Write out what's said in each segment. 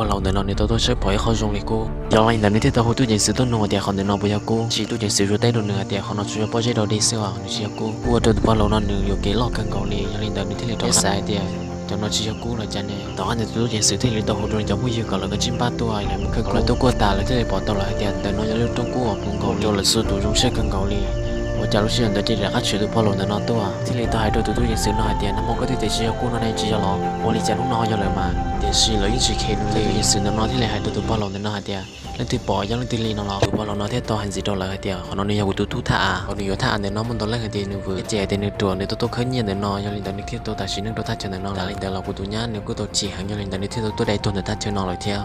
Pog laus ntawm no nws tau tuaj saib pom ib qho zoo li kub. Yog li ntawd nws thiaj tau hu tub ceev xwm tuaj nug hais tias qhov ntawm no puas yog kub. Tab sis tub ceev xwm tsuas teb rau nws hais tias qhov no tsuas yog pob zeb dog dig xwb os, nws tsis yog kub. Kuj ua rau tus pog laus no nws yuam kev loj kawg nkaus li. Yog li ntawd nws thiaj li rov qab xav hais tias cov no tsis yog kub los cas ne. Tom qab ntawd tus tub ceev xwm thiaj li tau hu rau nws cov phooj ywg kom lawv kav tsij npaj tuaj es lawv mus khawb kub. Lawv tuaj kuaj tas lawv thiaj li pom tau lawm hais tias ntawm no yog lub roob kub uas puv nkaus li, lawv xuas tus zoo siab kawg nkaus li. Ua cas lub sij hawm ntawd cia li rov qab tshwm tus pog laus ntawm no tuaj, thiaj li tau hais rau tus tub ceev xwm no hais tias nag hmo koj twb tias tsis yog kub no ne, tsis yog los ua li cas hnub no ho yog lawm mas. Tiam sis lawv yeej tsis kheev nws li. Tus tub ceev xwm ntawm no thiaj li hais rau tus pog laus ntawm no hais tias leej twg pom yog leej twg li no los. Tus pog laus no thiaj tau hais ntxiv rau lawv hais tias qhov no nws yog kuv tus tub thaj av, qhov nws yuav thaj av ntawm no muaj ntau leej hais tias nws vwm, ces hais tias nws ruam, nws tau tuaj khawb nyiaj ntawm no, yog li ntawd nws thiaj tau tam sim neej rau thaj chaw ntawm no. Yog li ntawd los kuv tus nyab nws kuj tau chim heev, yog li ntawd nws thiaj tau tuaj dai tuag ntawm thaj chaw no lawm thiab.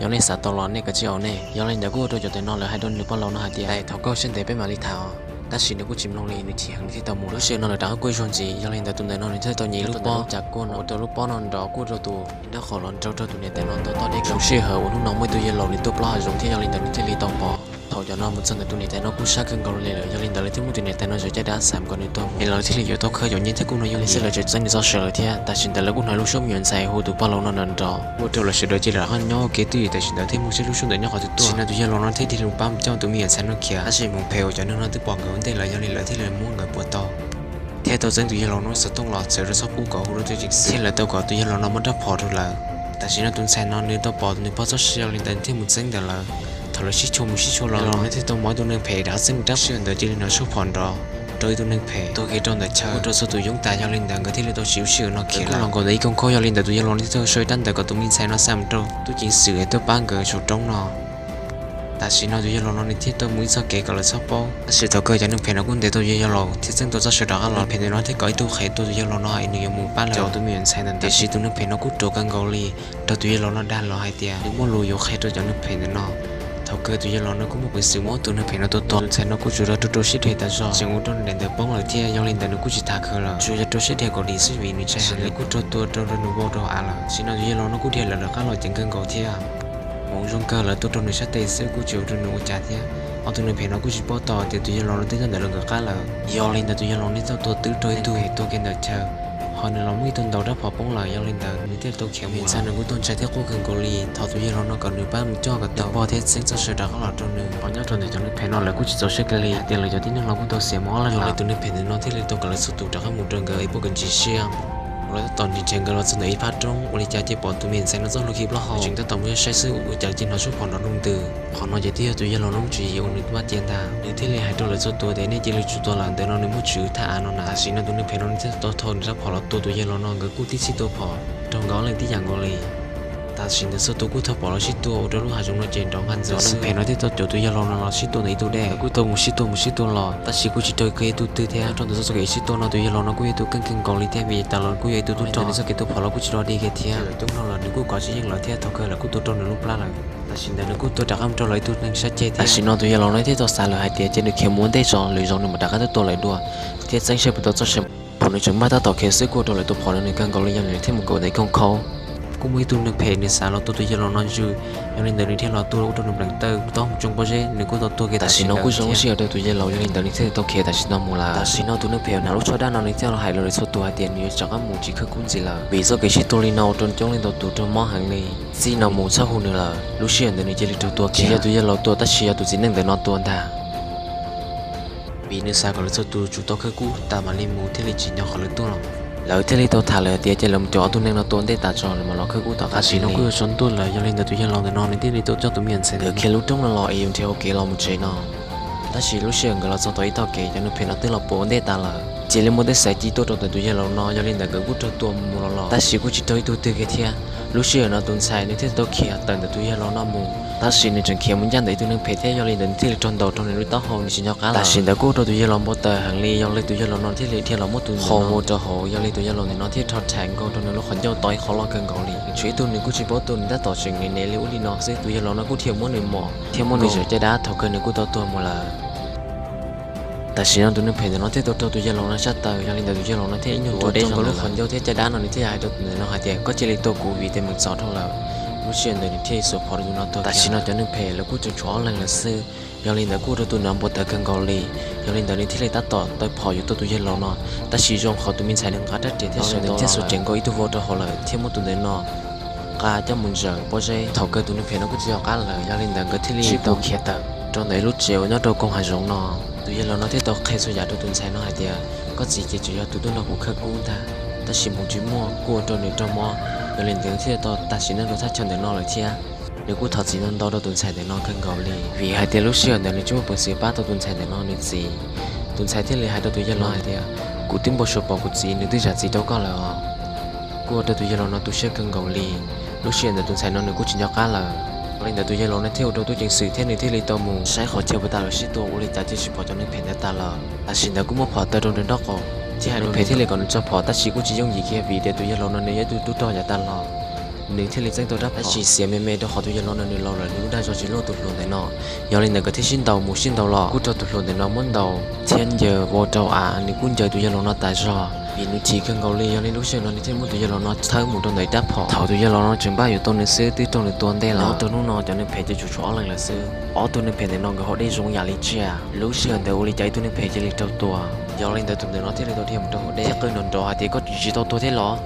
Yog nej xav tau los nej kav tsij ua nej. Yog li ntawd kuj ua rau cov ntawm no lawv hais rau nws pog laus no hais tias thaum koj siab ntev peb mam li tham os. Tab sis nws kuj tsis mloog li, nws chim heev nws thiaj tau mus. Lub sij hawm no lawv rov qab kuaj ib zaug ntxiv, yog li ntawd tus ntawm no nws thiaj tau nyiv lub pob, cas kuaj no ua rau lub pob no nrov kuj rau tus nraub qaum los nrau rau tus niam tais no ntau toj deb. Zoo sij hawm uas hnub no muaj ib tug yawg laus nws tuaj plaub hav zoov thiab, yog li ntawd nws thiaj li tau pom. Thaum cov no mus txog ntawm tus niam tais no kuj sab kawg nkaus li lawm, yog li ntawd lawv thiaj muab tus niam tais no zov caj dab xam kom nws tuag mus es lawv thiaj li yuav tau khawb cov nyiaj thiab kuj no yog li xwb lawv tseem txeeb nws txoj saw lawm thiab. Tam sim ntawd lawv kuj hnov lub suab me nyuam ntxhais hu tus pog laus no nrov nrov, ua rau lawv sawv daws cia li rov qab nyob ua ke twj ywm. Tam sim ntawd thiaj mus seb lub suab ntawm nyob qhov twg tuaj. Tam sim no tus yawg laus no thiaj li mus pab coj tus me nyuam ntxhais no khiav, tab sis hmoov phem uas cov neeg no twb pom nkawd ua ntej lawm, yog li lawv thiaj li muab nkawd puas tau thiab tau txeeb tus yawg laus no xov tooj los txawv rau txhob pub kom hu rau tub ceev xwm thiab lawv tau kom tus yawg laus no muab rab phom rau lawv. Tam sim no tus ntxhais no nws tau pom nws pog txoj sia, yog li ntawd thiaj mus txeeb ntawm lawv. Thaum lawv sib tshua mus sib tshua los, yawg laus no thiaj tau muab ib tug neeg phem rov qab txeeb rab phom, sij hawm ntawd cia li hnov suab phom nrov rau ib tug neeg phem tuag kiag rau ntawm chaw, ua rau txhua tus yoob tas, yog li ntawd nkawd thiaj li tau siv lub sij hawm no khiav los nkaum ntawm ib koog khaub, yog li ntawd tus yawg laus no thiaj tau sau ib rab ntawv kom tus me ntxhais no xa mus rau tub ceev xwm es tuaj pab nkawd saum roob no. Tam sim no tus yawg laus no nws thiaj tau mus ib txoj kev kom lawv txhob paub, tab sis thaum kawg cov neeg phem no kuj ntes tau yawg laus thiab txeeb tau txoj saw rov qab los. Neeg phem ntawm no thiaj kom ib tug qhev tua tus yawg laus no es nws yuav mus pab lawv cov tus me nyuam ntxhais ntawd, tiam sis tus neeg phem no kuj ruam kawg nkaus li, raug tus yawg laus no dag los hais tias nws muaj lus yuav qhia rau cov neeg phem ntawm no. Thaum kawg tus yawg laus no kuj muaj peev xwm muab tus neeg phem no tua tuag. Tus ntxhais no kuj tsuas yog rau rau siab dhia tas zog, tseem ua rau daim ntawv poob lawm thiab, yog li ntawd nws kuj tsis tham khawv lawm, tsuas yog rau siab dhia kom dim xwb vim nws ntshai heev li kuj raug tua rau rau nws vau rau av lawm. Tam sim no tus yawg laus no kuj dhia lawv rov qab los ceev kawg nkaus thiab. Hmoov zoo kawg lawv tua rau nws sab tes xwb kuj tsis ua rau nws ua cas thiab. Ob tug neeg phem no kuj tsis paub tau tias tus yawg laus no twb nyob ntawm lawv nkawd qab lawm, yog li ntawd tus yawg laus no thiaj tau tua tib tug ib tug phem tuag kiag ntawm chaw, ho nws los muaj ib tug ntaus rab phom poob lawm, yog li ntawd nws thiaj tau khiav mus. Ntxhais nws kuj tau ntshai thiab quaj kawg nkaus li thaum tus yawg laus no kom nws pab mus coj kom tau pog thiab txeeb txoj saw rov qab los rau nws. Ho nyob rau ntawm cov neeg phem no lawv kuj tsis txaus siab kiag li hais tias lawv cov tib neeg no kuj tau xiam mus ob leeg lawm, tus neeg phem ntawm no thiaj li tau kom lawv txhua tus rov qab mus rau nkawd ib puag kev ntsis siab. Lawv tab tom nrhiav nrhiav nkawd los txog ntawm ib phab roob, ua li cas cia pom tus me ntxhais no txoj hlua khi plaub hau, tseem tab tom mus saib xwb ua cas cia hnov suab phom nrov nroo ntws. Qhov no ces twb yog tus yawg laus no muaj tswv yim ua nws maj cia ntag, nws thiaj li hais rau lawv txhua tus tias nej cia li tsis tua lawm, ntawm no nws muaj tswv thaj av no na. Tam sim no tus neeg phem no nws thiaj tau thau nws rab phom los tua tus yawg laus no, nkawd kuj tib txhij tua phom raug nkawd ob leeg tib yam nkaus li. Tam sim ntawd txhua tus kuj thau phom los sib tua ua rau lub hav zoov no ces nrov nqaj ntxaws xwb. Neeg phem no thiaj tau caum tus yawg laus no los sib tua ntawm ib tug dej, nkawd kuj tau mus sib tua mus sib tua los tab sis kuj tsis raug kiag ib tug twg thiab. Nyob rau ntawm txoj kev sib tua no tus yawg laus no kuj yog tus keej kawg nkaus li thiab vim tas los kuj yog ib tug tub rog, txoj kev tua phom los kuj tsis dog dig kiag thiab. Lawv coob dhau lawm nws kuj kov tsis yeej lawv thiab, thaum kawg lawv kuj tua raug nws lub plab lawm. Tam sim ntawd nws kuj tua rov qab mus rau lawv ib tug neeg sab ceg thiab. Tam sim no tus yawg laus no thiaj tau xav lawm hais tias cia nws khiav mus ua ntej tso, lwm zaus nws mam rov qab tuaj tua lawv dua thiab txeeb saib puas tau txoj saw. Thaum nws tseem maj tab tom khiav xwb kuj ua rau lawv tua phom rau nws kawg nkaus li, yog li nws thiaj mus nkaum ntawm ib koog khaub. Kuj muaj ib tug neeg phem nws xav los tua tus yawg laus no zwm, yog li ntawd nws thiaj los tua ua rau nws nplees taw taub hau tsoo pob zeb, nws kuj tau tuag kiag. Tam sim no kuj zoo lub sij hawm rau tus yawg laus, yog li ntawd nws thiaj li tau khiav tam sim no mus lawm. Tam sim no tus neeg phem hnav lub tsho dab no nws thiaj los hais rau lawv txhua tus hais tias nws yuav rov qab mus tsis khawb kub ntxiv lawm, vim txoj kev sib tua li no ua rau coob leej ntau tus raug mob heev li. Txij no mus txhob hu nws lawm, lub sij hawm ntawd nws cia li raug tua kiag. Tsis yog tus yawg laus tua tab sis yog tus txiv neej ntawm no tua ntag. Vim nws xav kom lawv txhua tus tsum tau khawb kub tas mam li mus thiaj li tsim nyog qhov lawv tuaj los. Lawv thiaj li tau tham lawm tias cia lawv mus caum ob tug neeg no tua ntej tas tso lawv mam los khawb kub tom qab. Tam sim no kuj yuav tsaus ntuj lawm, yog li ntawd tus yawg laus ntawm no nws thiaj li tau coj tus me nyuam ntxhais nkawd khiav lub roob no los es yuav nrhiav ua kev los mus tsev no. Tab sis lub sij hawm nkawd los txog tau ib tog kev, cov neeg phem no twb los puas ua ntej tas lawm, cia li muaj tej xaiv ci tuaj rau ntawm tus yawg laus no, yog li ntawd nkawd kuj raug tua mus mus los los tab sis kuj tsis raug ib tug twg kiag thiab. Lub sij hawm no tus ntxhais nws thiaj tau khiav tawm ntawm tus yawg laus no mus, tab sis nws tseem khiav mus ncaj ntawm ib tug neeg phem thiab, yog li ntawd nws thiaj li raug ntaus rau nws lub taub hau nws tsis nco qab lawm. Tam sim ntawd kuj ua rau tus yawg laus npau taws heev li, yog li tus yawg laus no thiaj li dhia los muab tus ntawd qho ua rau hauv, yog li tus yawg laus ntawm no thiaj rho rhais nkaug rau nws lub qhov ncauj to ib qho loj kawg nkaus li. Tshuav ib tug nws kuj tsis paub tus, nws tab tom tseem nev nev li ub li no xwb, tus yawg laus no kuj dhia muab nws mos thiab muab nws zom caj dab, thaum kawg nws kuj tau tuag mus lawm. Tam sim no tus neeg phem ntawm no thiaj tau raug tus yawg laus no sab taw, yog li ntawd tus yawg laus no thiaj ib nyuag tua rau nkawd lub qhov ncauj thiab caj dab no, nws thiaj hais rau tus ntawm no hais tias koj cia li tua kuv vim tias meem txom dhau lawm. Lub sij hawm ntawd nws thiaj li xuas phom rau tus no tuag. Tam sim no cov neeg phem lawv kuj tseem tshuav ob leeg lawm xwb, yog li ntawd kuj ua rau tus ntawd npau taws kawg nkaus li. Yog li ntawd nws thiaj li tab tom taw phom yuav tua tus yawg laus no, tab sis zoo qhov tus me ntxhais nws nqa rab riam thiab sawv ntawd thiaj xuas riam nkaug ib tug vau rau hauv lawm thiaj muab tus ntawd no nqa coj mus ntsaws pob zeb. Thaum kawg tus neeg phem no kuj tsis nco qab lawm, yog li ntawd nkawd thiaj li tau khiav tawm rau ntawm ib lub tsev uas nyob rau koog hav zoov no. Tus yawg laus no thiaj tau qhia txhua yam rau tus ntxhais no hais tias, koj txiv ces tsuas yog tus tuaj nrog kuv khawb kub ntag, tab sis mus tsis muaj kuj ua rau nws raug mob. Yog li ntawd thiaj tau tag sim neej rau thaj chaw ntawm no lawm thiab. Nws kuj thov txim ntau ntau rau tus ntxhais ntawm no kawg nkaus li, vim hais tias lub sij hawm ntawd nws tsis muaj peev xwm pab tau tus ntxhais ntawm no nws txiv. Tus ntxhais thiaj li hais rau tus yawg laus hais tias, kuv twb npau suav pom kuv txiv, nws twb zam txim rau koj lawm os. Kuj ua rau tus yawg laus no tu siab kawg nkaus li. Lub sij hawm ntawd tus ntxhais no nws kuj tsis nco qab lawm. Yog li ntawd tus yawg laus no thiaj ua rau tub ceev xwm thiab nws thiaj li tau mus saib qhov chaw puas tas lawm sib tua ua li cas thiaj tsis pom cov neeg phem ntawd tas lawm. Tam sim ntawd kuj muaj phom tawg rau nram nraub qaum, thiab hais rau neeg phem thiaj li kom nws tso phom, tab sis kuj tsis yooj yim kiag vim tias tus yawg laus no nws yog ib tug tub rog yav tag los. Nws thiaj li txeeb tau rab phom, tab sis xiav me me rau qhov tus yawg laus no nws laus lawm nws kuj dag zog tsis luaj tus hluas ntawm no. Yog li ntawd nkawd thiaj sib ntaus mus sib ntaus los kuj raug tus hluas ntawm no muab ntaus thiab ncaws vau rau av, nws kuj ncaws tus yawg laus no tas zog vim nws chim kawg nkaus li. Yog li lub sij hawm no nws thiaj muab tus yawg laus no thawb mus rau ntawm ib rab phom. Thaum tus yawg laus no tseem npaj yuav tua nws xwb twb raug nws tua ntej lawm. Rau hnub no cov neeg phem ces tshuav tshuav ob leeg lawm xwb, ob tug neeg phem ntawm no nkawd haus dej zoo yam li tsiaj. Lub sij hawm ntawd ua li cas ib tug neeg phem cia li raug tua. Yog li ntawd tus ntawm no thiaj li tau dhia mus rau hauv dej thiab qw nrov nrov hais tias, koj tsis tau tuag thiab los?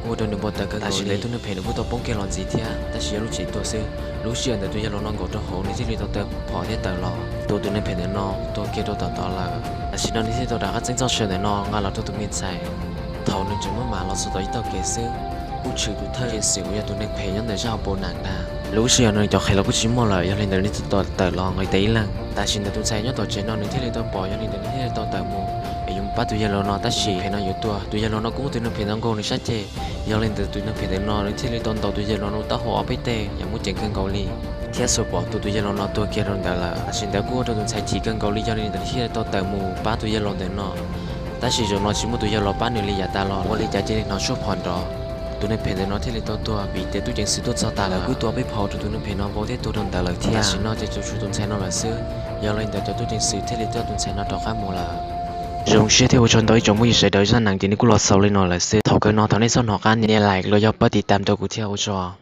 Kuj ua rau nws npau taws kawg nkaus li. Tus neeg phem nws kuj tau poob kiag los ntxiv thiab, tab sis yog lub tsev tuag xwb. Lub sij hawm ntawd tus yawg laus no nkaum rau hauv nws thiaj li tau taws phom thiab tawm los tua tus neeg phem ntawm no tua kiag rau tom tod lawm. Tam sim no nws thiaj tau rov qab txeeb txoj saw ntawm no nqa los rau tus me ntxhais. Thaum nws tseem muab mam los txog tom ib tog kev xwb, kuj tshwm tus thawj ceev xwm uas yog tus neeg phem nyob ntawm zaj hauv paus nam ntag. Lub sij hawm no nws cov qhev los kuj tsis muaj lawm, yog li ntawd nws thiaj tau tawm los nqis tes ib leeg. Tam sim ntawd tus ntxhais nyob tom tsev no nws thiaj li tau pom, yog li ntawd nws thiaj li tau tawm mus es yuav mus pab tus yawg laus no, tab sis phem no yuav tuag. Tus yawg laus no kuj muaj tus neeg phem ntawd nkaug nws sab ceg. Yog li ntawd tus neeg phem ntawm no nws thiaj li tau ntaus tus yawg laus no taub hau ob peb teg yam muaj ceem kawg nkaus li, thiab xuas pom tua tus yawg laus no tuag kiag rau ntawd lawm. Tam sim ntawd kuj ua rau tus ntxhais chim kawg nkaus li, yog li ntawd thiaj li tau tawm mus pab tus yawg laus ntawm no. Tab sis zaum no tsis muaj tus yawg laus pab nws li yav tas los, ua li cas cia li hnov suab phom nrov. Tus neeg phem ntawm no thiaj li tau tuag vim tias tub ceev xwm tuaj txog tas lawm, kuj tua peb phom rau tus neeg phem no vau thiab tuag rau ntawd lawm thiab. Tam sim no ces tsuas tshuav tus ntxhais no lawm xwb. Yog li ntawd cov tub ceev xwm thiaj li coj tus ntxhais no rov qab mus lawm. Zoo siab thiab ua tsaug ntau ib tsoom phooj ywg sawv daws, zaj neeg ces nws kuj los xaus li no lawm xwb. Thaum kawg no thov nej txhob hnov qab nias like los yog pab tiv tam rau kuv thiab ua tsaug.